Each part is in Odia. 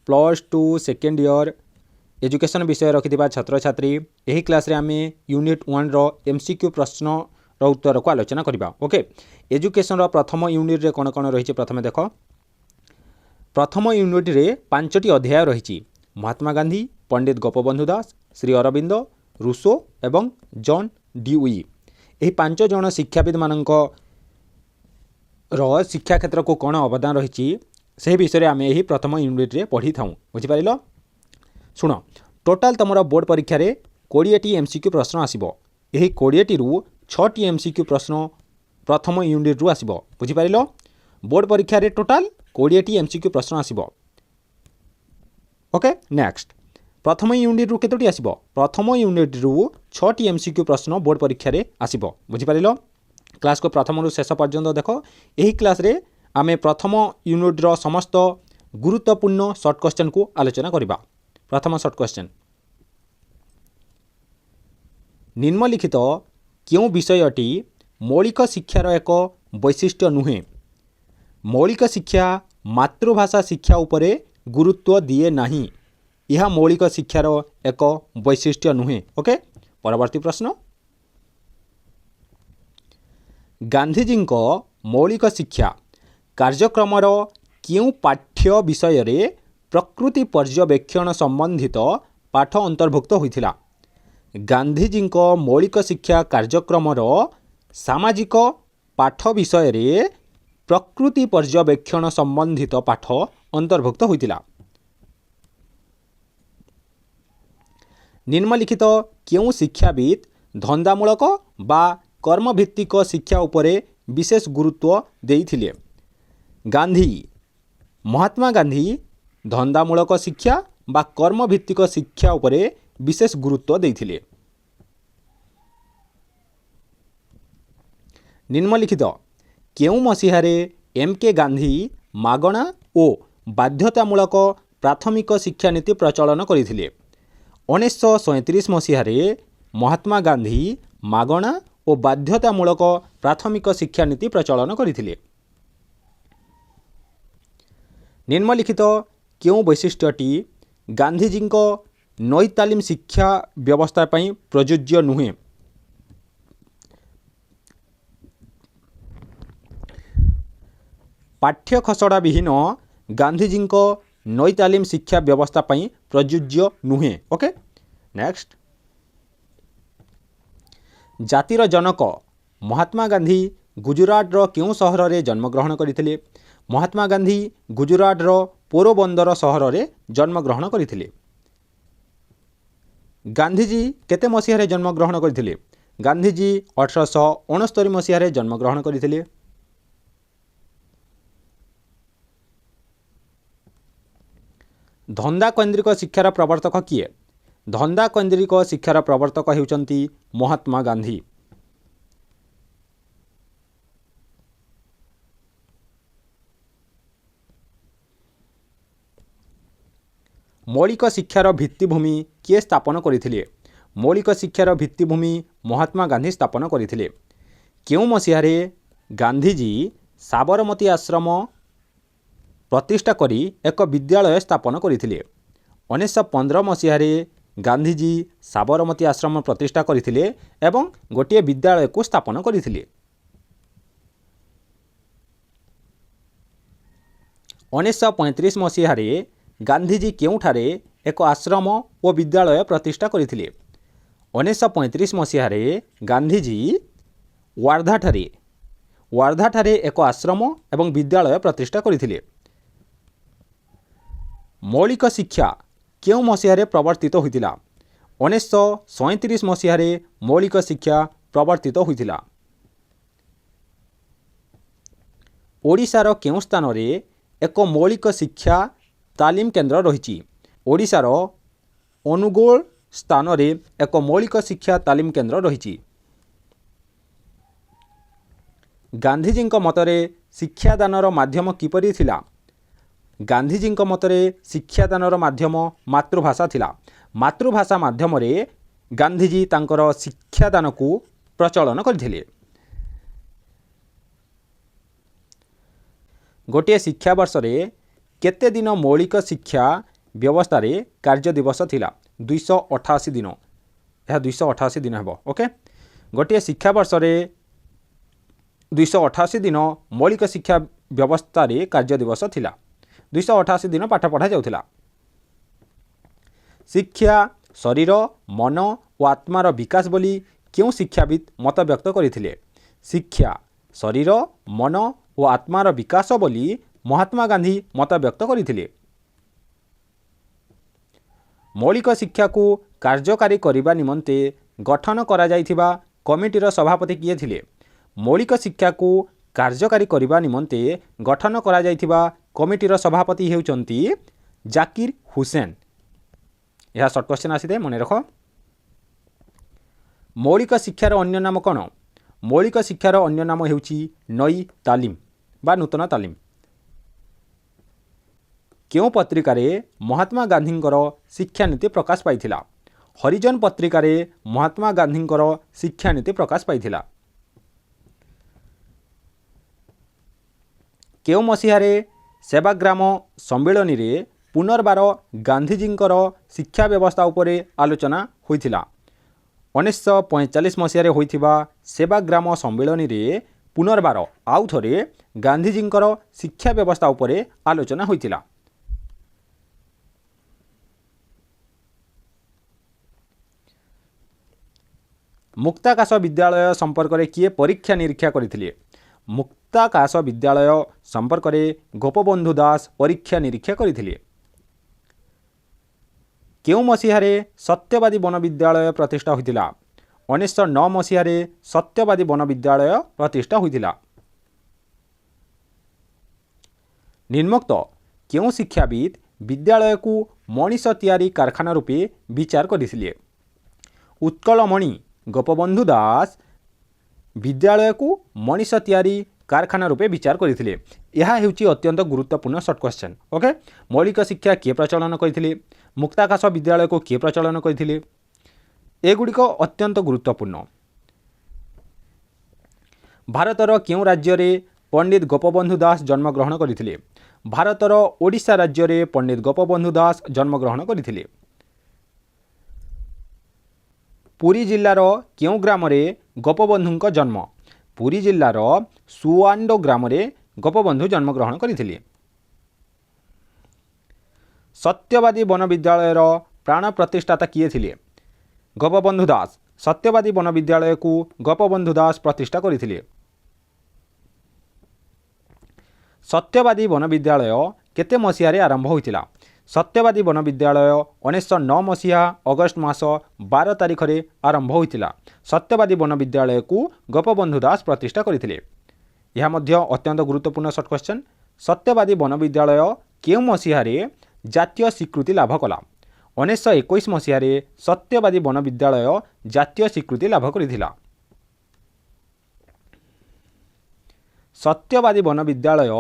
+2 ସେକେଣ୍ଡ ଇୟର୍ ଏଜୁକେସନ୍ ବିଷୟ ରଖିଥିବା ଛାତ୍ରଛାତ୍ରୀ। ଏହି କ୍ଲାସ୍ରେ ଆମେ ୟୁନିଟ୍ 1ର MCQ ପ୍ରଶ୍ନର ଉତ୍ତରକୁ ଆଲୋଚନା କରିବା। ଓକେ, ଏଜୁକେସନ୍ର ପ୍ରଥମ ୟୁନିଟ୍ରେ କ'ଣ କ'ଣ ରହିଛି ପ୍ରଥମେ ଦେଖ। ପ୍ରଥମ ୟୁନିଟ୍ରେ 5ଟି ଅଧ୍ୟାୟ ରହିଛି: ମହାତ୍ମା ଗାନ୍ଧୀ, ପଣ୍ଡିତ ଗୋପବନ୍ଧୁ ଦାସ, ଶ୍ରୀ ଅରବିନ୍ଦ, ରୁଷୋ ଏବଂ ଜନ୍ ଡିଉଇ। ଏହି 5 ଜଣ ଶିକ୍ଷାବିତ୍ମାନଙ୍କ ର ଶିକ୍ଷା କ୍ଷେତ୍ରକୁ କ'ଣ ଅବଦାନ ରହିଛି, ସେହି ବିଷୟରେ ଆମେ ଏହି ପ୍ରଥମ ୟୁନିଟ୍ରେ ପଢ଼ିଥାଉଁ। ବୁଝିପାରିଲ? ଶୁଣ, ଟୋଟାଲ୍ ତୁମର ବୋର୍ଡ଼ ପରୀକ୍ଷାରେ 20ଟି MCQ ପ୍ରଶ୍ନ ଆସିବ। ଏହି 20ଟିରୁ 6ଟି MCQ ପ୍ରଶ୍ନ ପ୍ରଥମ ୟୁନିଟ୍ରୁ ଆସିବ। ବୁଝିପାରିଲ? ବୋର୍ଡ଼ ପରୀକ୍ଷାରେ ଟୋଟାଲ୍ 20ଟି MCQ ପ୍ରଶ୍ନ ଆସିବ। ଓକେ, ନେକ୍ସଟ, ପ୍ରଥମ ୟୁନିଟ୍ରୁ କେତୋଟି ଆସିବ? ପ୍ରଥମ ୟୁନିଟ୍ରୁ 6ଟି MCQ ପ୍ରଶ୍ନ ବୋର୍ଡ଼ ପରୀକ୍ଷାରେ ଆସିବ। ବୁଝିପାରିଲ? କ୍ଲାସ୍କୁ ପ୍ରଥମରୁ ଶେଷ ପର୍ଯ୍ୟନ୍ତ ଦେଖ। ଏହି କ୍ଲାସ୍ରେ ଆମେ ପ୍ରଥମ ୟୁନିଟ୍ର ସମସ୍ତ ଗୁରୁତ୍ୱପୂର୍ଣ୍ଣ ସର୍ଟ କ୍ୱେଶ୍ଚନ୍କୁ ଆଲୋଚନା କରିବା। ପ୍ରଥମ ସର୍ଟ କ୍ୱେଶ୍ଚନ୍: ନିମ୍ନଲିଖିତ କେଉଁ ବିଷୟଟି ମୌଳିକ ଶିକ୍ଷାର ଏକ ବୈଶିଷ୍ଟ୍ୟ ନୁହେଁ? ମୌଳିକ ଶିକ୍ଷା ମାତୃଭାଷା ଶିକ୍ଷା ଉପରେ ଗୁରୁତ୍ୱ ଦିଏ ନାହିଁ। ଏହା ମୌଳିକ ଶିକ୍ଷାର ଏକ ବୈଶିଷ୍ଟ୍ୟ ନୁହେଁ। ଓକେ, ପରବର୍ତ୍ତୀ ପ୍ରଶ୍ନ: ଗାନ୍ଧିଜୀଙ୍କ ମୌଳିକ ଶିକ୍ଷା କାର୍ଯ୍ୟକ୍ରମର କେଉଁ ପାଠ୍ୟ ବିଷୟରେ ପ୍ରକୃତି ପର୍ଯ୍ୟବେକ୍ଷଣ ସମ୍ବନ୍ଧିତ ପାଠ ଅନ୍ତର୍ଭୁକ୍ତ ହୋଇଥିଲା? ଗାନ୍ଧିଜୀଙ୍କ ମୌଳିକ ଶିକ୍ଷା କାର୍ଯ୍ୟକ୍ରମର ସାମାଜିକ ପାଠ ବିଷୟରେ ପ୍ରକୃତି ପର୍ଯ୍ୟବେକ୍ଷଣ ସମ୍ବନ୍ଧିତ ପାଠ ଅନ୍ତର୍ଭୁକ୍ତ ହୋଇଥିଲା। ନିମ୍ନଲିଖିତ କେଉଁ ଶିକ୍ଷାବିତ୍ ଧନ୍ଦାମୂଳକ ବା କର୍ମଭିତ୍ତିକ ଶିକ୍ଷା ଉପରେ ବିଶେଷ ଗୁରୁତ୍ୱ ଦେଇଥିଲେ? ଗାନ୍ଧୀ। ମହାତ୍ମା ଗାନ୍ଧୀ ଧନ୍ଦାମୂଳକ ଶିକ୍ଷା ବା କର୍ମଭିତ୍ତିକ ଶିକ୍ଷା ଉପରେ ବିଶେଷ ଗୁରୁତ୍ୱ ଦେଇଥିଲେ। ନିମ୍ନଲିଖିତ କେଉଁ ମସିହାରେ ଏମ୍ କେ ଗାନ୍ଧୀ ମାଗଣା ଓ ବାଧ୍ୟତାମୂଳକ ପ୍ରାଥମିକ ଶିକ୍ଷାନୀତି ପ୍ରଚଳନ କରିଥିଲେ? 1937 ମସିହାରେ ମହାତ୍ମା ଗାନ୍ଧୀ ମାଗଣା ଓ ବାଧ୍ୟତାମୂଳକ ପ୍ରାଥମିକ ଶିକ୍ଷାନୀତି ପ୍ରଚଳନ କରିଥିଲେ। ନିମ୍ନଲିଖିତ କେଉଁ ବୈଶିଷ୍ଟ୍ୟଟି ଗାନ୍ଧିଜୀଙ୍କ ନଈ ତାଲିମ ଶିକ୍ଷା ବ୍ୟବସ୍ଥା ପାଇଁ ପ୍ରଯୁଜ୍ୟ ନୁହେଁ? ପାଠ୍ୟ ଖସଡ଼ା ବିହୀନ ଗାନ୍ଧିଜୀଙ୍କ ନଈ ତାଲିମ ଶିକ୍ଷା ବ୍ୟବସ୍ଥା ପାଇଁ ପ୍ରଯୁଜ୍ୟ ନୁହେଁ। ଓକେ, ନେକ୍ସଟ, ଜାତିର ଜନକ ମହାତ୍ମା ଗାନ୍ଧୀ ଗୁଜୁରାଟର କେଉଁ ସହରରେ ଜନ୍ମଗ୍ରହଣ କରିଥିଲେ? ମହାତ୍ମା ଗାନ୍ଧୀ ଗୁଜୁରାଟର ପୋରବନ୍ଦର ସହରରେ ଜନ୍ମଗ୍ରହଣ କରିଥିଲେ। ଗାନ୍ଧିଜୀ କେତେ ମସିହାରେ ଜନ୍ମଗ୍ରହଣ କରିଥିଲେ? ଗାନ୍ଧିଜୀ 1869 ମସିହାରେ ଜନ୍ମଗ୍ରହଣ କରିଥିଲେ। ଧନ୍ଦା କୈନ୍ଦ୍ରିକ ଶିକ୍ଷାର ପ୍ରବର୍ତ୍ତକ କିଏ? ଧନ୍ଦା କୈନ୍ଦ୍ରିକ ଶିକ୍ଷାର ପ୍ରବର୍ତ୍ତକ ହେଉଛନ୍ତି ମହାତ୍ମା ଗାନ୍ଧୀ। ମୌଳିକ ଶିକ୍ଷାର ଭିତ୍ତିଭୂମି କିଏ ସ୍ଥାପନ କରିଥିଲେ? ମୌଳିକ ଶିକ୍ଷାର ଭିତ୍ତିଭୂମି ମହାତ୍ମା ଗାନ୍ଧୀ ସ୍ଥାପନ କରିଥିଲେ। କେଉଁ ମସିହାରେ ଗାନ୍ଧିଜୀ ସାବରମତୀ ଆଶ୍ରମ ପ୍ରତିଷ୍ଠା କରି ଏକ ବିଦ୍ୟାଳୟ ସ୍ଥାପନ କରିଥିଲେ? 1915 ମସିହାରେ ଗାନ୍ଧିଜୀ ସାବରମତୀ ଆଶ୍ରମ ପ୍ରତିଷ୍ଠା କରିଥିଲେ ଏବଂ ଗୋଟିଏ ବିଦ୍ୟାଳୟକୁ ସ୍ଥାପନ କରିଥିଲେ। 1935 ମସିହାରେ ଗାନ୍ଧିଜୀ କେଉଁଠାରେ ଏକ ଆଶ୍ରମ ଓ ବିଦ୍ୟାଳୟ ପ୍ରତିଷ୍ଠା କରିଥିଲେ? 1935 ମସିହାରେ ଗାନ୍ଧିଜୀ ୱାର୍ଦ୍ଧାଠାରେ ଏକ ଆଶ୍ରମ ଏବଂ ବିଦ୍ୟାଳୟ ପ୍ରତିଷ୍ଠା କରିଥିଲେ। ମୌଳିକ ଶିକ୍ଷା କେଉଁ ମସିହାରେ ପ୍ରବର୍ତ୍ତିତ ହୋଇଥିଲା? 1937 ମସିହାରେ ମୌଳିକ ଶିକ୍ଷା ପ୍ରବର୍ତ୍ତିତ ହୋଇଥିଲା। ଓଡ଼ିଶାର କେଉଁ ସ୍ଥାନରେ ଏକ ମୌଳିକ ଶିକ୍ଷା ତାଲିମ କେନ୍ଦ୍ର ରହିଛି? ଓଡ଼ିଶାର ଅନୁଗୋଳ ସ୍ଥାନରେ ଏକ ମୌଳିକ ଶିକ୍ଷା ତାଲିମ କେନ୍ଦ୍ର ରହିଛି। ଗାନ୍ଧିଜୀଙ୍କ ମତରେ ଶିକ୍ଷାଦାନର ମାଧ୍ୟମ କିପରି ଥିଲା? ଗାନ୍ଧିଜୀଙ୍କ ମତରେ ଶିକ୍ଷାଦାନର ମାଧ୍ୟମ ମାତୃଭାଷା ଥିଲା। ମାତୃଭାଷା ମାଧ୍ୟମରେ ଗାନ୍ଧିଜୀ ତାଙ୍କର ଶିକ୍ଷାଦାନକୁ ପ୍ରଚଳନ କରିଥିଲେ। ଗୋଟିଏ ଶିକ୍ଷାବର୍ଷରେ କେତେ ଦିନ ମୌଳିକ ଶିକ୍ଷା ବ୍ୟବସ୍ଥାରେ କାର୍ଯ୍ୟ ଦିବସ ଥିଲା? 288 ଦିନ। ଏହା 288 ଦିନ ହେବ। ଓକେ, ଗୋଟିଏ ଶିକ୍ଷାବର୍ଷରେ 288 ଦିନ ମୌଳିକ ଶିକ୍ଷା ବ୍ୟବସ୍ଥାରେ କାର୍ଯ୍ୟ ଦିବସ ଥିଲା। 288 ଦିନ ପାଠ ପଢ଼ା ଯାଉଥିଲା। ଶିକ୍ଷା ଶରୀର, ମନ ଓ ଆତ୍ମାର ବିକାଶ ବୋଲି କେଉଁ ଶିକ୍ଷାବିତ୍ ମତବ୍ୟକ୍ତ କରିଥିଲେ? ଶିକ୍ଷା ଶରୀର, ମନ ଓ ଆତ୍ମାର ବିକାଶ ବୋଲି ମହାତ୍ମା ଗାନ୍ଧୀ ମତବ୍ୟକ୍ତ କରିଥିଲେ। ମୌଳିକ ଶିକ୍ଷାକୁ କାର୍ଯ୍ୟକାରୀ କରିବା ନିମନ୍ତେ ଗଠନ କରାଯାଇଥିବା କମିଟିର ସଭାପତି କିଏ ଥିଲେ? ମୌଳିକ ଶିକ୍ଷାକୁ କାର୍ଯ୍ୟକାରୀ କରିବା ନିମନ୍ତେ ଗଠନ କରାଯାଇଥିବା କମିଟିର ସଭାପତି ହେଉଛନ୍ତି ଜାକିର ହୁସେନ। ଏହା ସର୍ଟ କ୍ୱେଶ୍ଚନ୍ ଆସିଥାଏ, ମନେ ରଖ। ମୌଳିକ ଶିକ୍ଷାର ଅନ୍ୟ ନାମ କ'ଣ? ମୌଳିକ ଶିକ୍ଷାର ଅନ୍ୟ ନାମ ହେଉଛି ନଇ ତାଲିମ ବା ନୂତନ ତାଲିମ। କେଉଁ ପତ୍ରିକାରେ ମହାତ୍ମା ଗାନ୍ଧୀଙ୍କର ଶିକ୍ଷାନୀତି ପ୍ରକାଶ ପାଇଥିଲା? ହରିଜନ ପତ୍ରିକାରେ ମହାତ୍ମା ଗାନ୍ଧୀଙ୍କର ଶିକ୍ଷାନୀତି ପ୍ରକାଶ ପାଇଥିଲା। କେଉଁ ମସିହାରେ ସେବାଗ୍ରାମ ସମ୍ମିଳନୀରେ ପୁନର୍ବାର ଗାନ୍ଧିଜୀଙ୍କର ଶିକ୍ଷା ବ୍ୟବସ୍ଥା ଉପରେ ଆଲୋଚନା ହୋଇଥିଲା? 1945 ମସିହାରେ ହୋଇଥିବା ସେବାଗ୍ରାମ ସମ୍ମିଳନୀରେ ପୁନର୍ବାର ଆଉ ଥରେ ଗାନ୍ଧିଜୀଙ୍କର ଶିକ୍ଷା ବ୍ୟବସ୍ଥା ଉପରେ ଆଲୋଚନା ହୋଇଥିଲା। ମୁକ୍ତାକାଶ ବିଦ୍ୟାଳୟ ସମ୍ପର୍କରେ କିଏ ପରୀକ୍ଷା ନିରୀକ୍ଷା କରିଥିଲେ? ମୁକ୍ତାକାଶ ବିଦ୍ୟାଳୟ ସମ୍ପର୍କରେ ଗୋପବନ୍ଧୁ ଦାସ ପରୀକ୍ଷା ନିରୀକ୍ଷା କରିଥିଲେ। କେଉଁ ମସିହାରେ ସତ୍ୟବାଦୀ ବନବିଦ୍ୟାଳୟ ପ୍ରତିଷ୍ଠା ହୋଇଥିଲା? 1909 ମସିହାରେ ସତ୍ୟବାଦୀ ବନବିଦ୍ୟାଳୟ ପ୍ରତିଷ୍ଠା ହୋଇଥିଲା। ନିମ୍ନୋକ୍ତ କେଉଁ ଶିକ୍ଷାବିତ୍ ବିଦ୍ୟାଳୟକୁ ମଣିଷ ତିଆରି କାରଖାନା ରୂପେ ବିଚାର କରିଥିଲେ? ଉତ୍କଳମଣି ଗୋପବନ୍ଧୁ ଦାସ ବିଦ୍ୟାଳୟକୁ ମଣିଷ ତିଆରି କାରଖାନା ରୂପେ ବିଚାର କରିଥିଲେ। ଏହା ହେଉଛି ଅତ୍ୟନ୍ତ ଗୁରୁତ୍ୱପୂର୍ଣ୍ଣ ସର୍ଟ କ୍ୱେଶ୍ଚନ୍। ଓକେ, ମୌଳିକ ଶିକ୍ଷା କିଏ ପ୍ରଚଳନ କରିଥିଲେ? ମୁକ୍ତାକାଶ ବିଦ୍ୟାଳୟକୁ କିଏ ପ୍ରଚଳନ କରିଥିଲେ? ଏଗୁଡ଼ିକ ଅତ୍ୟନ୍ତ ଗୁରୁତ୍ୱପୂର୍ଣ୍ଣ। ଭାରତର କେଉଁ ରାଜ୍ୟରେ ପଣ୍ଡିତ ଗୋପବନ୍ଧୁ ଦାସ ଜନ୍ମଗ୍ରହଣ କରିଥିଲେ? ଭାରତର ଓଡ଼ିଶା ରାଜ୍ୟରେ ପଣ୍ଡିତ ଗୋପବନ୍ଧୁ ଦାସ ଜନ୍ମଗ୍ରହଣ କରିଥିଲେ। ପୁରୀ ଜିଲ୍ଲାର କେଉଁ ଗ୍ରାମରେ ଗୋପବନ୍ଧୁଙ୍କ ଜନ୍ମ? ପୁରୀ ଜିଲ୍ଲାର ସୁଆଣ୍ଡୋ ଗ୍ରାମରେ ଗୋପବନ୍ଧୁ ଜନ୍ମଗ୍ରହଣ କରିଥିଲେ। ସତ୍ୟବାଦୀ ବନବିଦ୍ୟାଳୟର ପ୍ରାଣ ପ୍ରତିଷ୍ଠାତା କିଏ ଥିଲେ? ଗୋପବନ୍ଧୁ ଦାସ। ସତ୍ୟବାଦୀ ବନବିଦ୍ୟାଳୟକୁ ଗୋପବନ୍ଧୁ ଦାସ ପ୍ରତିଷ୍ଠା କରିଥିଲେ। ସତ୍ୟବାଦୀ ବନବିଦ୍ୟାଳୟ କେତେ ମସିହାରେ ଆରମ୍ଭ ହୋଇଥିଲା? ସତ୍ୟବାଦୀ ବନବିଦ୍ୟାଳୟ 1909 ମସିହା ଅଗଷ୍ଟ ମାସ 12 ତାରିଖରେ ଆରମ୍ଭ ହୋଇଥିଲା। ସତ୍ୟବାଦୀ ବନବିଦ୍ୟାଳୟକୁ ଗୋପବନ୍ଧୁ ଦାସ ପ୍ରତିଷ୍ଠା କରିଥିଲେ। ଏହା ମଧ୍ୟ ଅତ୍ୟନ୍ତ ଗୁରୁତ୍ୱପୂର୍ଣ୍ଣ ସର୍ଟ କ୍ୱେଶ୍ଚନ୍। ସତ୍ୟବାଦୀ ବନବିଦ୍ୟାଳୟ କେଉଁ ମସିହାରେ ଜାତୀୟ ସ୍ୱୀକୃତି ଲାଭ କଲା? 1921 ମସିହାରେ ସତ୍ୟବାଦୀ ବନବିଦ୍ୟାଳୟ ଜାତୀୟ ସ୍ୱୀକୃତି ଲାଭ କରିଥିଲା। ସତ୍ୟବାଦୀ ବନବିଦ୍ୟାଳୟ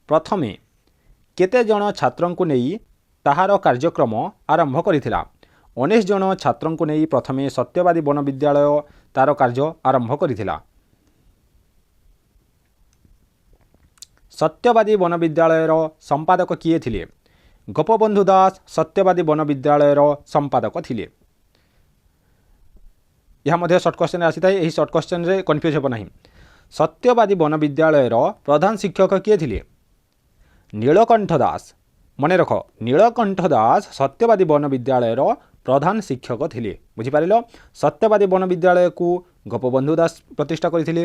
ପ୍ରଥମେ କେତେ ଜଣ ଛାତ୍ରଙ୍କୁ ନେଇ ତାହାର କାର୍ଯ୍ୟକ୍ରମ ଆରମ୍ଭ କରିଥିଲା? 19 ଜଣ ଛାତ୍ରଙ୍କୁ ନେଇ ପ୍ରଥମେ ସତ୍ୟବାଦୀ ବନବିଦ୍ୟାଳୟ ତାର କାର୍ଯ୍ୟ ଆରମ୍ଭ କରିଥିଲା। ସତ୍ୟବାଦୀ ବନବିଦ୍ୟାଳୟର ସମ୍ପାଦକ କିଏ ଥିଲେ? ଗୋପବନ୍ଧୁ ଦାସ ସତ୍ୟବାଦୀ ବନବିଦ୍ୟାଳୟର ସମ୍ପାଦକ ଥିଲେ। ଏହା ମଧ୍ୟ ସର୍ଟ କ୍ୱେଶ୍ଚନ୍ରେ ଆସିଥାଏ। ଏହି ସର୍ଟ କ୍ୱେଶ୍ଚନ୍ରେ କନଫ୍ୟୁଜ୍ ହେବ ନାହିଁ। ସତ୍ୟବାଦୀ ବନବିଦ୍ୟାଳୟର ପ୍ରଧାନ ଶିକ୍ଷକ କିଏ ଥିଲେ? ନୀଳକଣ୍ଠ ଦାସ। ମନେ ରଖ, ନୀଳକଣ୍ଠ ଦାସ ସତ୍ୟବାଦୀ ବନବିଦ୍ୟାଳୟର ପ୍ରଧାନ ଶିକ୍ଷକ ଥିଲେ। ବୁଝିପାରିଲ? ସତ୍ୟବାଦୀ ବନବିଦ୍ୟାଳୟକୁ ଗୋପବନ୍ଧୁ ଦାସ ପ୍ରତିଷ୍ଠା କରିଥିଲେ।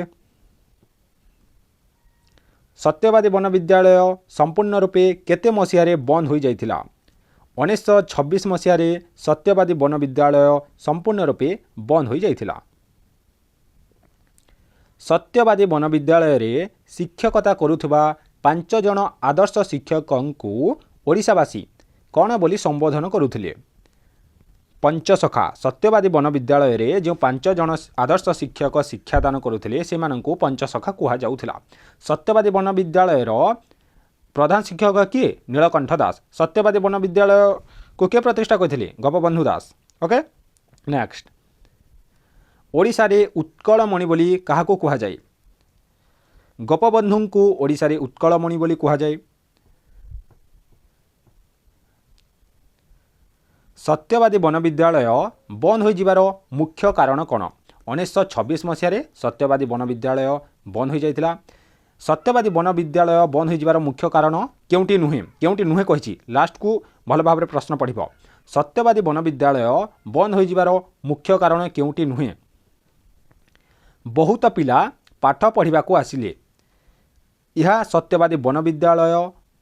ସତ୍ୟବାଦୀ ବନବିଦ୍ୟାଳୟ ସମ୍ପୂର୍ଣ୍ଣ ରୂପେ କେତେ ମସିହାରେ ବନ୍ଦ ହୋଇଯାଇଥିଲା? 1926 ମସିହାରେ ସତ୍ୟବାଦୀ ବନବିଦ୍ୟାଳୟ ସମ୍ପୂର୍ଣ୍ଣ ରୂପେ ବନ୍ଦ ହୋଇଯାଇଥିଲା। ସତ୍ୟବାଦୀ ବନବିଦ୍ୟାଳୟରେ ଶିକ୍ଷକତା କରୁଥିବା 5 ଜଣ ଆଦର୍ଶ ଶିକ୍ଷକଙ୍କୁ ଓଡ଼ିଶାବାସୀ କ'ଣ ବୋଲି ସମ୍ବୋଧନ କରୁଥିଲେ? ପଞ୍ଚସଖା। ସତ୍ୟବାଦୀ ବନବିଦ୍ୟାଳୟରେ ଯେଉଁ 5 ଜଣ ଆଦର୍ଶ ଶିକ୍ଷକ ଶିକ୍ଷାଦାନ କରୁଥିଲେ ସେମାନଙ୍କୁ ପଞ୍ଚସଖା କୁହାଯାଉଥିଲା। ସତ୍ୟବାଦୀ ବନବିଦ୍ୟାଳୟର ପ୍ରଧାନ ଶିକ୍ଷକ କିଏ? ନୀଳକଣ୍ଠ ଦାସ। ସତ୍ୟବାଦୀ ବନବିଦ୍ୟାଳୟକୁ କିଏ ପ୍ରତିଷ୍ଠା କରିଥିଲେ? ଗୋପବନ୍ଧୁ ଦାସ। ଓକେ, ନେକ୍ସଟ, ଓଡ଼ିଶାରେ ଉତ୍କଳମଣି ବୋଲି କାହାକୁ କୁହାଯାଏ? ଗୋପବନ୍ଧୁଙ୍କୁ ଓଡ଼ିଶାରେ ଉତ୍କଳମଣି ବୋଲି କୁହାଯାଏ। ସତ୍ୟବାଦୀ ବନବିଦ୍ୟାଳୟ ବନ୍ଦ ହୋଇଯିବାର ମୁଖ୍ୟ କାରଣ କ'ଣ? 1926 ମସିହାରେ ସତ୍ୟବାଦୀ ବନବିଦ୍ୟାଳୟ ବନ୍ଦ ହୋଇଯାଇଥିଲା। ସତ୍ୟବାଦୀ ବନବିଦ୍ୟାଳୟ ବନ୍ଦ ହୋଇଯିବାର ମୁଖ୍ୟ କାରଣ କେଉଁଟି ନୁହେଁ? କେଉଁଟି ନୁହେଁ କହିଛି। ଲାଷ୍ଟକୁ ଭଲ ଭାବରେ ପ୍ରଶ୍ନ ପଢ଼ିବ। ସତ୍ୟବାଦୀ ବନବିଦ୍ୟାଳୟ ବନ୍ଦ ହୋଇଯିବାର ମୁଖ୍ୟ କାରଣ କେଉଁଟି ନୁହେଁ? ବହୁତ ପିଲା ପାଠ ପଢ଼ିବାକୁ ଆସିଲେ, ଏହା ସତ୍ୟବାଦୀ ବନବିଦ୍ୟାଳୟ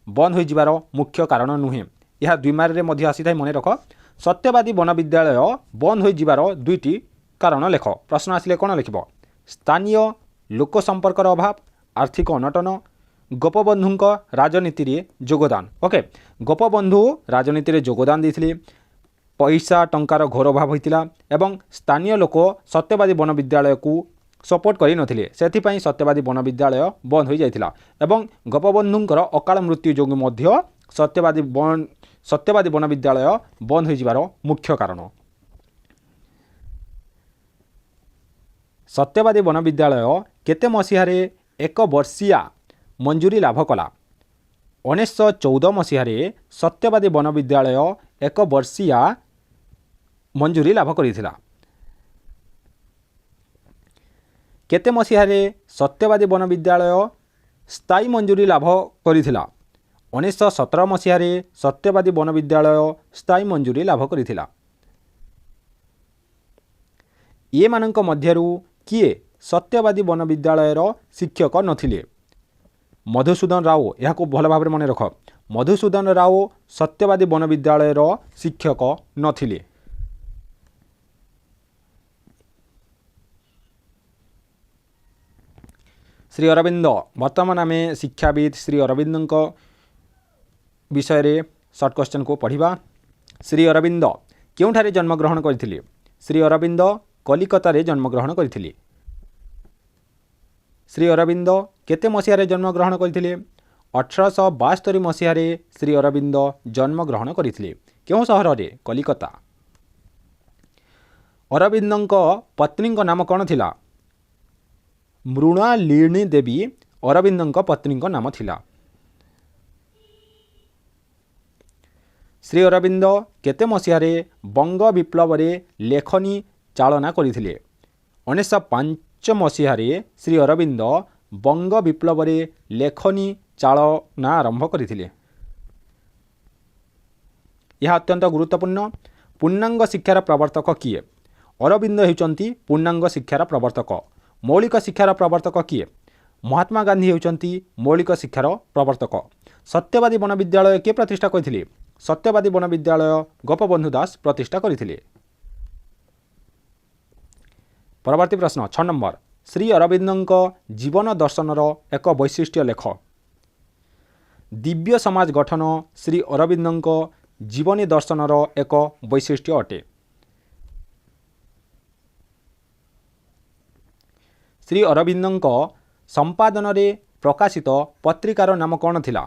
ବନ୍ଦ ହୋଇଯିବାର ମୁଖ୍ୟ କାରଣ ନୁହେଁ। ଏହା 2 ମାର୍କରେ ମଧ୍ୟ ଆସିଥାଏ, ମନେ ରଖ। ସତ୍ୟବାଦୀ ବନବିଦ୍ୟାଳୟ ବନ୍ଦ ହୋଇଯିବାର 2ଟି କାରଣ ଲେଖ। ପ୍ରଶ୍ନ ଆସିଲେ କ'ଣ ଲେଖିବ? ସ୍ଥାନୀୟ ଲୋକ ସମ୍ପର୍କର ଅଭାବ, ଆର୍ଥିକ ଅନଟନ, ଗୋପବନ୍ଧୁଙ୍କ ରାଜନୀତିରେ ଯୋଗଦାନ। ଓକେ, ଗୋପବନ୍ଧୁ ରାଜନୀତିରେ ଯୋଗଦାନ ଦେଇଥିଲେ, ପଇସା ଟଙ୍କାର ଘୋର ଅଭାବ ହୋଇଥିଲା ଏବଂ ସ୍ଥାନୀୟ ଲୋକ ସତ୍ୟବାଦୀ ବନବିଦ୍ୟାଳୟକୁ ସପୋର୍ଟ କରିନଥିଲେ, ସେଥିପାଇଁ ସତ୍ୟବାଦୀ ବନବିଦ୍ୟାଳୟ ବନ୍ଦ ହୋଇଯାଇଥିଲା। ଏବଂ ଗୋପବନ୍ଧୁଙ୍କର ଅକାଳ ମୃତ୍ୟୁ ଯୋଗୁଁ ମଧ୍ୟ ସତ୍ୟବାଦୀ ବନବିଦ୍ୟାଳୟ ବନ୍ଦ ହୋଇଯିବାର ମୁଖ୍ୟ କାରଣ। ସତ୍ୟବାଦୀ ବନବିଦ୍ୟାଳୟ କେତେ ମସିହାରେ ଏକ ବର୍ଷିଆ ମଞ୍ଜୁରୀ ଲାଭ କଲା? 1914 ମସିହାରେ ସତ୍ୟବାଦୀ ବନବିଦ୍ୟାଳୟ ଏକ ବର୍ଷିଆ ମଞ୍ଜୁରୀ ଲାଭ କରିଥିଲା। କେତେ ମସିହାରେ ସତ୍ୟବାଦୀ ବନବିଦ୍ୟାଳୟ ସ୍ଥାୟୀ ମଞ୍ଜୁରୀ ଲାଭ କରିଥିଲା? 1917 ମସିହାରେ ସତ୍ୟବାଦୀ ବନବିଦ୍ୟାଳୟ ସ୍ଥାୟୀ ମଞ୍ଜୁରୀ ଲାଭ କରିଥିଲା। ଏମାନଙ୍କ ମଧ୍ୟରୁ କିଏ ସତ୍ୟବାଦୀ ବନବିଦ୍ୟାଳୟର ଶିକ୍ଷକ ନଥିଲେ? ମଧୁସୂଦନ ରାଓ। ଏହାକୁ ଭଲ ଭାବରେ ମନେ ରଖ, ମଧୁସୂଦନ ରାଓ ସତ୍ୟବାଦୀ ବନବିଦ୍ୟାଳୟର ଶିକ୍ଷକ ନଥିଲେ। ଶ୍ରୀ ଅରବିନ୍ଦ। ବର୍ତ୍ତମାନ ଆମେ ଶିକ୍ଷାବିତ୍ ଶ୍ରୀ ଅରବିନ୍ଦଙ୍କ ବିଷୟରେ ସର୍ଟ କ୍ୱେଶ୍ଚନକୁ ପଢ଼ିବା। ଶ୍ରୀ ଅରବିନ୍ଦ କେଉଁଠାରେ ଜନ୍ମଗ୍ରହଣ କରିଥିଲେ? ଶ୍ରୀ ଅରବିନ୍ଦ କଲିକତାରେ ଜନ୍ମଗ୍ରହଣ କରିଥିଲେ। ଶ୍ରୀ ଅରବିନ୍ଦ କେତେ ମସିହାରେ ଜନ୍ମଗ୍ରହଣ କରିଥିଲେ? 1872 ମସିହାରେ ଶ୍ରୀ ଅରବିନ୍ଦ ଜନ୍ମଗ୍ରହଣ କରିଥିଲେ। କେଉଁ ସହରରେ? କଲିକତା। ଅରବିନ୍ଦଙ୍କ ପତ୍ନୀଙ୍କ ନାମ କ'ଣ ଥିଲା? ମୃଣାଳିନୀ ଦେବୀ ଅରବିନ୍ଦଙ୍କ ପତ୍ନୀଙ୍କ ନାମ ଥିଲା। ଶ୍ରୀ ଅରବିନ୍ଦ କେତେ ମସିହାରେ ବଙ୍ଗ ବିପ୍ଳବରେ ଲେଖନୀ ଚାଳନା କରିଥିଲେ? 1905 ମସିହାରେ ଶ୍ରୀ ଅରବିନ୍ଦ ବଙ୍ଗ ବିପ୍ଳବରେ ଲେଖନୀ ଚାଳନା ଆରମ୍ଭ କରିଥିଲେ। ଏହା ଅତ୍ୟନ୍ତ ଗୁରୁତ୍ୱପୂର୍ଣ୍ଣ। ପୂର୍ଣ୍ଣାଙ୍ଗ ଶିକ୍ଷାର ପ୍ରବର୍ତ୍ତକ କିଏ? ଅରବିନ୍ଦ ହେଉଛନ୍ତି ପୂର୍ଣ୍ଣାଙ୍ଗ ଶିକ୍ଷାର ପ୍ରବର୍ତ୍ତକ। ମୌଳିକ ଶିକ୍ଷାର ପ୍ରବର୍ତ୍ତକ କିଏ? ମହାତ୍ମା ଗାନ୍ଧୀ ହେଉଛନ୍ତି ମୌଳିକ ଶିକ୍ଷାର ପ୍ରବର୍ତ୍ତକ। ସତ୍ୟବାଦୀ ବନବିଦ୍ୟାଳୟ କିଏ ପ୍ରତିଷ୍ଠା କରିଥିଲେ? ସତ୍ୟବାଦୀ ବନବିଦ୍ୟାଳୟ ଗୋପବନ୍ଧୁ ଦାସ ପ୍ରତିଷ୍ଠା କରିଥିଲେ। ପରବର୍ତ୍ତୀ ପ୍ରଶ୍ନ 6 ନମ୍ବର, ଶ୍ରୀ ଅରବିନ୍ଦଙ୍କ ଜୀବନ ଦର୍ଶନର ଏକ ବୈଶିଷ୍ଟ୍ୟ ଲେଖ। ଦିବ୍ୟ ସମାଜ ଗଠନ ଶ୍ରୀ ଅରବିନ୍ଦଙ୍କ ଜୀବନୀ ଦର୍ଶନର ଏକ ବୈଶିଷ୍ଟ୍ୟ ଅଟେ। ଶ୍ରୀ ଅରବିନ୍ଦଙ୍କ ସମ୍ପାଦନରେ ପ୍ରକାଶିତ ପତ୍ରିକାର ନାମ କ'ଣ ଥିଲା?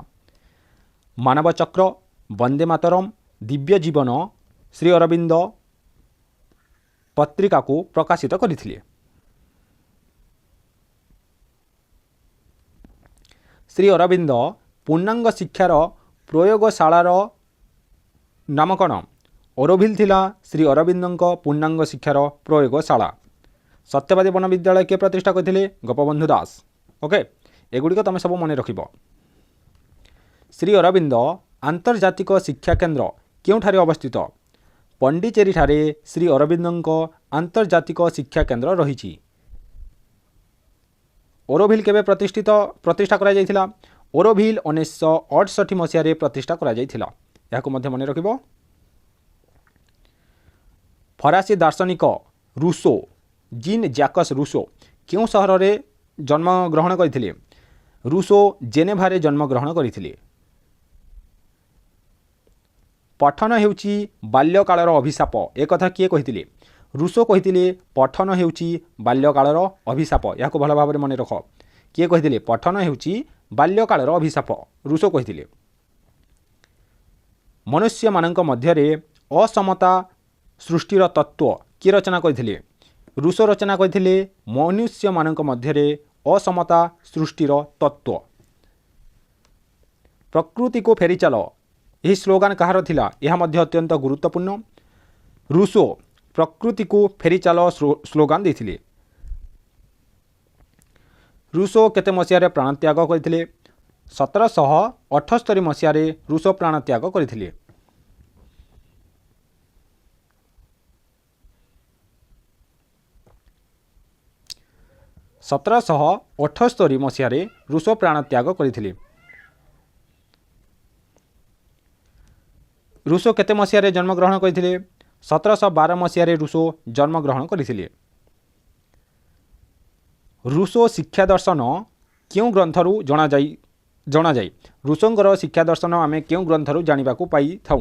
ମାନବଚକ୍ର, ବନ୍ଦେ ମାତରମ୍, ଦିବ୍ୟ ଜୀବନ ଶ୍ରୀ ଅରବିନ୍ଦ ପତ୍ରିକାକୁ ପ୍ରକାଶିତ କରିଥିଲେ। ଶ୍ରୀ ଅରବିନ୍ଦ ପୂର୍ଣ୍ଣାଙ୍ଗ ଶିକ୍ଷାର ପ୍ରୟୋଗଶାଳାର ନାମ କ'ଣ? ଅରୋଭିଲ୍ ଥିଲା ଶ୍ରୀ ଅରବିନ୍ଦଙ୍କ ପୂର୍ଣ୍ଣାଙ୍ଗ ଶିକ୍ଷାର ପ୍ରୟୋଗଶାଳା। ସତ୍ୟବାଦୀ ବନବିଦ୍ୟାଳୟ କିଏ ପ୍ରତିଷ୍ଠା କରିଥିଲେ? ଗୋପବନ୍ଧୁ ଦାସ। ଓକେ, ଏଗୁଡ଼ିକ ତୁମେ ସବୁ ମନେ ରଖିବ। ଶ୍ରୀ ଅରବିନ୍ଦ ଆନ୍ତର୍ଜାତିକ ଶିକ୍ଷା କେନ୍ଦ୍ର କେଉଁଠାରେ ଅବସ୍ଥିତ? ପଣ୍ଡିଚେରୀଠାରେ ଶ୍ରୀ ଅରବିନ୍ଦଙ୍କ ଆନ୍ତର୍ଜାତିକ ଶିକ୍ଷା କେନ୍ଦ୍ର ରହିଛି। ଓରୋଭିଲ୍ କେବେ ପ୍ରତିଷ୍ଠା କରାଯାଇଥିଲା? ଓରୋଭିଲ୍ 1968 ମସିହାରେ ପ୍ରତିଷ୍ଠା କରାଯାଇଥିଲା। ଏହାକୁ ମଧ୍ୟ ମନେ ରଖିବ। ଫରାସୀ ଦାର୍ଶନିକ ରୁଷୋ, ଜିନ୍ ଜ୍ୟାକସ୍ ରୁଷୋ କେଉଁ ସହରରେ ଜନ୍ମଗ୍ରହଣ କରିଥିଲେ? ରୁଷୋ ଜେନେଭାରେ ଜନ୍ମଗ୍ରହଣ କରିଥିଲେ। ପଠନ ହେଉଛି ବାଲ୍ୟକାଳର ଅଭିଶାପ, ଏକଥା କିଏ କହିଥିଲେ? ରୁଷୋ କହିଥିଲେ ପଠନ ହେଉଛି ବାଲ୍ୟକାଳର ଅଭିଶାପ। ଏହାକୁ ଭଲ ଭାବରେ ମନେ ରଖ। କିଏ କହିଥିଲେ? ପଠନ ହେଉଛି ବାଲ୍ୟକାଳର ଅଭିଶାପ, ରୁଷୋ କହିଥିଲେ। ମନୁଷ୍ୟମାନଙ୍କ ମଧ୍ୟରେ ଅସମତା ସୃଷ୍ଟିର ତତ୍ତ୍ୱ କିଏ ରଚନା କରିଥିଲେ? ରୁଷୋ ରଚନା କରିଥିଲେ ମନୁଷ୍ୟମାନଙ୍କ ମଧ୍ୟରେ ଅସମତା ସୃଷ୍ଟିର ତତ୍ତ୍ୱ। ପ୍ରକୃତିକୁ ଫେରିଚାଲ, ଏହି ସ୍ଲୋଗାନ କାହାର ଥିଲା? ଏହା ମଧ୍ୟ ଅତ୍ୟନ୍ତ ଗୁରୁତ୍ୱପୂର୍ଣ୍ଣ। ରୁଷୋ ପ୍ରକୃତିକୁ ଫେରିଚାଲ ସ୍ଲୋଗାନ ଦେଇଥିଲେ। ରୁଷୋ କେତେ ମସିହାରେ ପ୍ରାଣତ୍ୟାଗ କରିଥିଲେ? 1778 ମସିହାରେ ରୁଷୋ ପ୍ରାଣତ୍ୟାଗ କରିଥିଲେ। 1778 ମସିହାରେ ରୁଷୋ ପ୍ରାଣତ୍ୟାଗ କରିଥିଲେ। ରୁଷୋ କେତେ ମସିହାରେ ଜନ୍ମଗ୍ରହଣ କରିଥିଲେ? 1712 ମସିହାରେ ରୁଷୋ ଜନ୍ମଗ୍ରହଣ କରିଥିଲେ। ରୁଷୋ ଶିକ୍ଷା ଦର୍ଶନ କେଉଁ ଗ୍ରନ୍ଥରୁ ଜଣାଯାଏ? ରୁଷୋଙ୍କର ଶିକ୍ଷା ଦର୍ଶନ ଆମେ କେଉଁ ଗ୍ରନ୍ଥରୁ ଜାଣିବାକୁ ପାଇଥାଉ?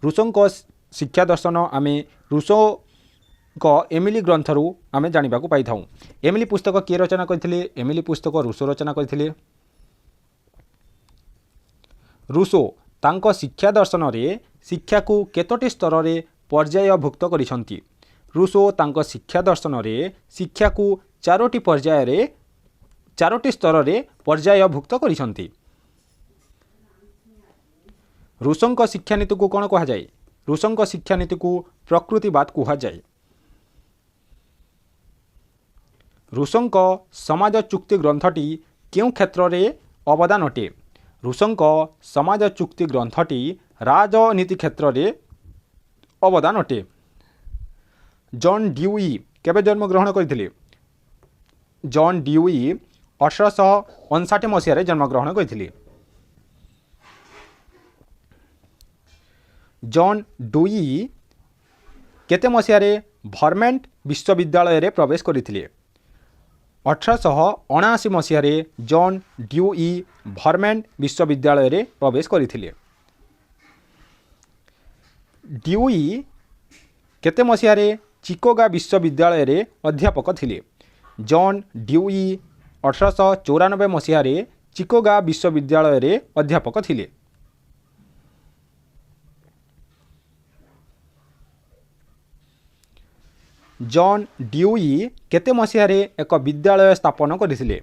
ରୁଷୋଙ୍କ ଶିକ୍ଷା ଦର୍ଶନ ଆମେ ରୁଷୋଙ୍କ ଏମିଲି ଗ୍ରନ୍ଥରୁ ଆମେ ଜାଣିବାକୁ ପାଇଥାଉ। ଏମିଲି ପୁସ୍ତକ କିଏ ରଚନା କରିଥିଲେ? ଏମିଲି ପୁସ୍ତକ ରୁଷୋ ରଚନା କରିଥିଲେ। ରୁଷୋ ତାଙ୍କ ଶିକ୍ଷା ଦର୍ଶନରେ ଶିକ୍ଷାକୁ କେତୋଟି ସ୍ତରରେ ପର୍ଯ୍ୟାୟଭୁକ୍ତ କରିଛନ୍ତି? ରୁଷୋ ତାଙ୍କ ଶିକ୍ଷା ଦର୍ଶନରେ ଶିକ୍ଷାକୁ ଚାରୋଟି ସ୍ତରରେ ପର୍ଯ୍ୟାୟଭୁକ୍ତ କରିଛନ୍ତି। ରୁଷୋଙ୍କ ଶିକ୍ଷାନୀତିକୁ କ'ଣ କୁହାଯାଏ? ରୁଷୋଙ୍କ ଶିକ୍ଷାନୀତିକୁ ପ୍ରକୃତିବାଦ କୁହାଯାଏ। ରୁଷୋଙ୍କ ସମାଜ ଚୁକ୍ତି ଗ୍ରନ୍ଥଟି କେଉଁ କ୍ଷେତ୍ରରେ ଅବଦାନ ଅଟେ? ରୁଷୋଙ୍କ ସମାଜ ଚୁକ୍ତି ଗ୍ରନ୍ଥଟି ରାଜନୀତି କ୍ଷେତ୍ରରେ ଅବଦାନ ଅଟେ। ଜନ୍ ଡ୍ୟୁଇ କେବେ ଜନ୍ମଗ୍ରହଣ କରିଥିଲେ? ଜନ୍ ଡ୍ୟୁଇ 1859 ମସିହାରେ ଜନ୍ମଗ୍ରହଣ କରିଥିଲେ। ଜନ୍ ଡୁଇ କେତେ ମସିହାରେ ଭର୍ମେଣ୍ଟ ବିଶ୍ୱବିଦ୍ୟାଳୟରେ ପ୍ରବେଶ କରିଥିଲେ? 1879 ମସିହାରେ ଜନ୍ ଡ୍ୟୁଇ ଭର୍ମେଣ୍ଟ ବିଶ୍ୱବିଦ୍ୟାଳୟରେ ପ୍ରବେଶ କରିଥିଲେ। ଡ୍ୟୁଇ କେତେ ମସିହାରେ ଚିକାଗୋ ବିଶ୍ୱବିଦ୍ୟାଳୟରେ ଅଧ୍ୟାପକ ଥିଲେ? ଜନ୍ ଡ୍ୟୁଇ 1894 ମସିହାରେ ଚିକାଗୋ ବିଶ୍ୱବିଦ୍ୟାଳୟରେ ଅଧ୍ୟାପକ ଥିଲେ। ଜନ୍ ଡ୍ୟୁଇ କେତେ ମସିହାରେ ଏକ ବିଦ୍ୟାଳୟ ସ୍ଥାପନ କରିଥିଲେ?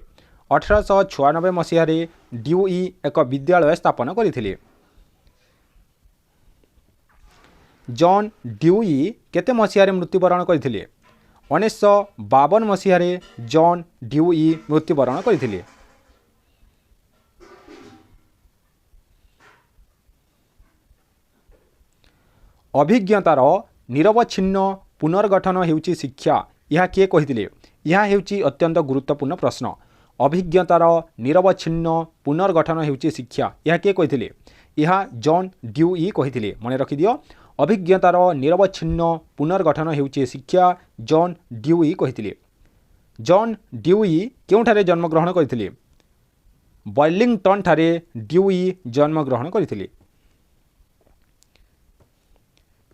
1896 ମସିହାରେ ଡ୍ୟୁଇ ଏକ ବିଦ୍ୟାଳୟ ସ୍ଥାପନ କରିଥିଲେ। ଜନ୍ ଡ୍ୟୁଇ କେତେ ମସିହାରେ ମୃତ୍ୟୁବରଣ କରିଥିଲେ? 1952 ମସିହାରେ ଜନ୍ ଡ୍ୟୁଇ ମୃତ୍ୟୁବରଣ କରିଥିଲେ। ଅଭିଜ୍ଞତାର ନିରବଚ୍ଛିନ୍ନ ପୁନର୍ଗଠନ ହେଉଛି ଶିକ୍ଷା, ଏହା କିଏ କହିଥିଲେ? ଏହା ହେଉଛି ଅତ୍ୟନ୍ତ ଗୁରୁତ୍ୱପୂର୍ଣ୍ଣ ପ୍ରଶ୍ନ। ଅଭିଜ୍ଞତାର ନିରବଚ୍ଛିନ୍ନ ପୁନର୍ଗଠନ ହେଉଛି ଶିକ୍ଷା, ଏହା କିଏ କହିଥିଲେ? ଏହା ଜନ୍ ଡ୍ୟୁଇ କହିଥିଲେ। ମନେ ରଖିଦିଅ, ଅଭିଜ୍ଞତାର ନିରବଚ୍ଛିନ୍ନ ପୁନର୍ଗଠନ ହେଉଛି ଶିକ୍ଷା, ଜନ୍ ଡ୍ୟୁଇ କହିଥିଲେ। ଜନ୍ ଡ୍ୟୁଇ କେଉଁଠାରେ ଜନ୍ମଗ୍ରହଣ କରିଥିଲେ? ବର୍ଲିଂଟନ୍ଠାରେ ଡ୍ୟୁଇ ଜନ୍ମଗ୍ରହଣ କରିଥିଲେ।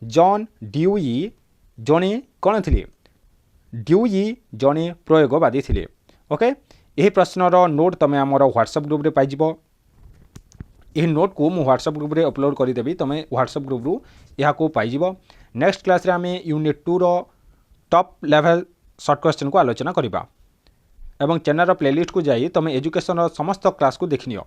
ଜନ୍ ଡ୍ୟୁଇ ଜଣେ କ'ଣ ଥିଲେ? ଡ୍ୟୁଇ ଜଣେ ପ୍ରୟୋଗବାଦୀ ଥିଲେ। ଓକେ, ଏହି ପ୍ରଶ୍ନର ନୋଟ୍ ତୁମେ ଆମର ହ୍ୱାଟ୍ସଆପ୍ ଗ୍ରୁପ୍ରେ ପାଇଯିବ। ଏହି ନୋଟ୍କୁ ମୁଁ ହ୍ୱାଟ୍ସଆପ୍ ଗ୍ରୁପ୍ରେ ଅପଲୋଡ଼ କରିଦେବି, ତୁମେ ହ୍ୱାଟ୍ସଆପ୍ ଗ୍ରୁପ୍ରୁ ଏହାକୁ ପାଇଯିବ। ନେକ୍ସଟ କ୍ଲାସ୍ରେ ଆମେ ୟୁନିଟ୍ 2ର ଟପ୍ ଲେଭେଲ୍ ସର୍ଟ କ୍ୱେଶ୍ଚନ୍କୁ ଆଲୋଚନା କରିବା ଏବଂ ଚ୍ୟାନେଲ୍ର ପ୍ଲେଲିଷ୍ଟକୁ ଯାଇ ତୁମେ ଏଜୁକେସନ୍ର ସମସ୍ତ କ୍ଲାସ୍କୁ ଦେଖିନିଅ।